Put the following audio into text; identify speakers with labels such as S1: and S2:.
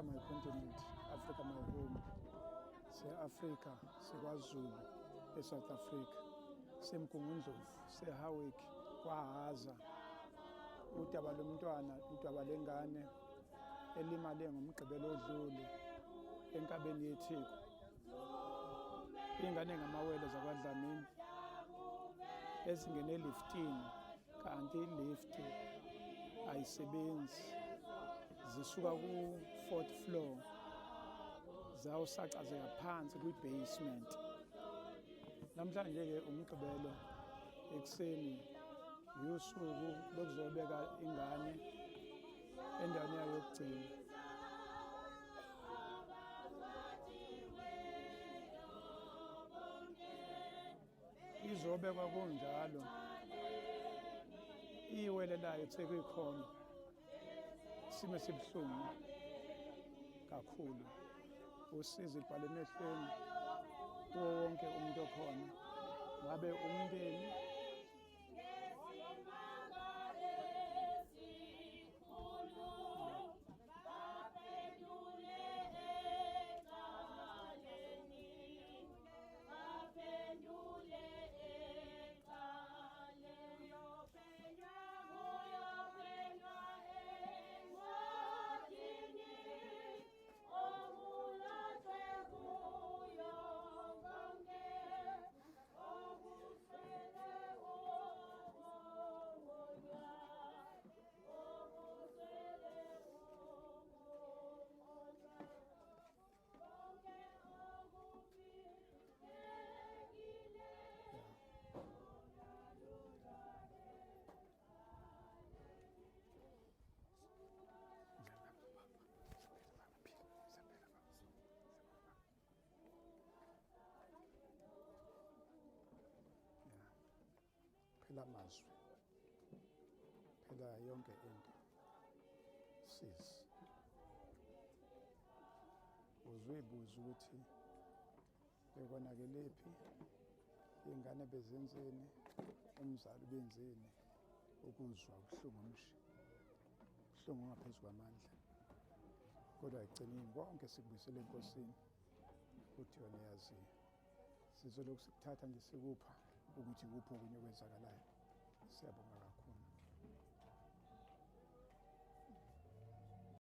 S1: Africa my continent, Africa my home. Se-Afrika, seKwaZulu, eSouth Africa, seMgungundlovu, seHowick, kwaHaza. Udaba lomntwana, udaba lengane elimale ngoMgqibelo odlule enkabeni yeTheku. Ingane ngamawele zakwaDlamini ezingene eliftini kanti ilift ayisebenzi, zisuka ku-fourth floor zawusacazeka phansi kwi-basement. Namhlanje-ke uMgqibelo ekuseni yusuku lokuzobeka ingane endaweni yayo yokugcina. Izobekwa kunjalo iwele layo sekuyikhona isimo esibuhlungu kakhulu, usizi libhala emehlweni kuwo wonke umuntu okhona, ngabe umndeni. Phela amazwi, phela yonke into, sis uzuyibuza ukuthi bekonakelephi, iy'ngane bezenzeni, umzali ubenzeni. Ukuzwa ubuhlungu omsha, ubuhlungu ongaphezu kwamandla, kodwa ekugcineni konke sikubuyisele eNkosini ukuthi yona yaziyo. Sizolokhu sikuthatha nje sikupha ukuthi kuphi okunye okwenzakalayo. Siyabonga.